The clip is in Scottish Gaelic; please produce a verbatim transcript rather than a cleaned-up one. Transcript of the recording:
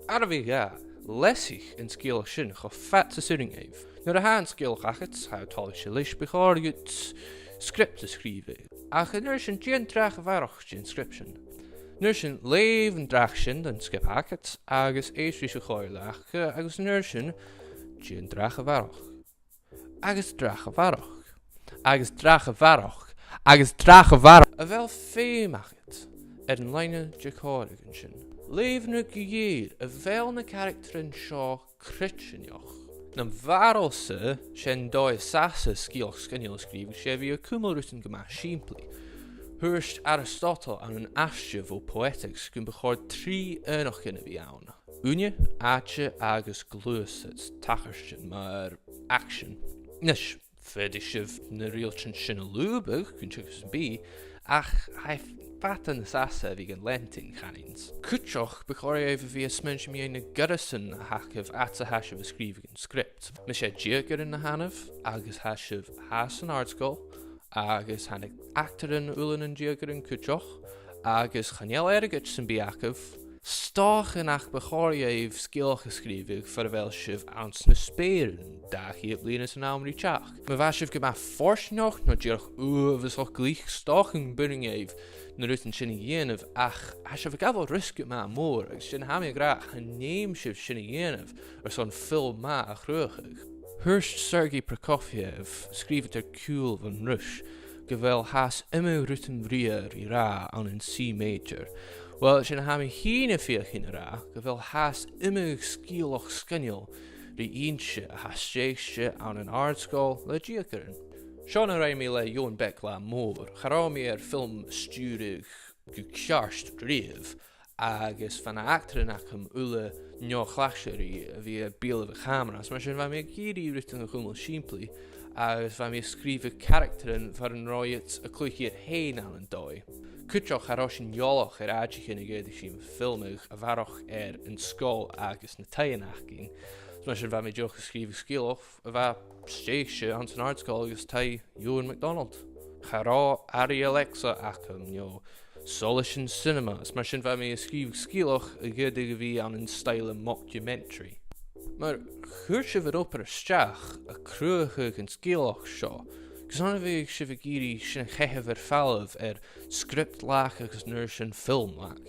Àireamh a dhà, leasaich an sgeulachd sin cho fad 's as urrainn dhuibh. Nuair a tha an sgeulachd agad, tha thu toilichte leis, bu chòir dhut script a sgrìobhadh. Ach an uair sin, dèan dreach a bharrachd den script sin. An uair sin, leugh an dreach sin don sgioba agad, agus èist ris a' chomhairle aca, agus an uair sin, dèan dreach a bharrachd. Agus dreach a bharrachd. Agus dreach a bharrachd. Agus dreach a bharrachd. A bheil feum agad air an loidhne de chòmhradh an sin? Leugh na gu lèir, a bheil na caractaran seo creidsinn? Nam bharail-sa, 's e an dòigh as fhasa sgeulachd sgoinneil a sgrìobhadh, 's e a bhith a' cumail rudan gu math sìmplidh. Thuirt Aristotle ann an aiste bho Poetics gum bu chòir trì aonachdan a bhith ann: ùine, àite agus gluasad, tachartasan mar action. Nis, faodaidh sibh na riaghailtean sin a lùbadh gun teagamh sam bith, ach tha e fada nas fhasa a bhith gan leantainn, chanainn-sa. Cuideachd, bu chòir dhuibh a bhith a' smaointinn mu na goireasan a th' agaibh fhad 's a tha sibh a' sgrìobhadh an script. Mas e deugairean a th' annaibh, agus tha sibh fhathast san àrd-sgoil, agus tha na h-actaran uile nan deugairean cuideachd, agus chan eil airgead sam bith agaibh, 's dòcha nach bu chòir dhuibh sgeulachd a sgrìobhadh far a bheil sibh anns na speuran, dà cheud bliadhna san àm ri teachd. Ma bha sibh gu math fortanach no dìreach uabhasach glic, 's dòcha gum b' urrainn dhuibh na rudan sin a dhèanamh, ach tha sibh a' gabhail riosg gu math mòr, agus sin a tha mi ag ràdh, chan fheum sibh sin a dhèanamh airson film math a chruthachadh. Thuirt Sergei Prokofiev, sgrìobhadair ciùil bhon Ruis, gu bheil fhathast iomadh rud brèagha ri ràdh ann an C major. Uill, sin a tha mi fhìn a' feuchainn ri ràdh, gu bheil fhathast iomadh sgeulachd sgoinneil ri innse a tha stèidhichte ann an àrd-sgoil le deugairean. Seo na rinn mi le Eòin beag latha mòr. Cha robh mi air film stiùireadh gu ceart riamh, agus bha na h-actaran agam uile neo-chlaiste ri a bhith a' beulaibh a' chamara, is mar sin bha mi ag iarraidh rudan a chumail sìmplidh, agus bha mi a' sgrìobhadh caractaran far an robh iad a' cluich iad fhèin ann an dòigh. Cuideachd, cha robh sinn eòlach air àiteachan a dh'fhaodadh sinn filmeadh a bharrachd air an sgoil agus na taighean againn, is mar sin bha mi dìreach a' sgrìobhadh sgeulachd a bha stèidhichte anns an àrd-sgoil agus taigh Eòghainn MacDonald. Cha robh airidh Alexa agam, no solas an cinema, is mar sin bha mi a' sgrìobhadh sgeulachd a dh'fhaodadh a bhith ann an stoidhle mockumentary. Mura cuir sibh ur obair a-steach a' cruthachadh an sgeulachd seo, carson a bhiodh sibh ag iarraidh sin a chaitheamh air falbh air script lag agus an uair sin film lag?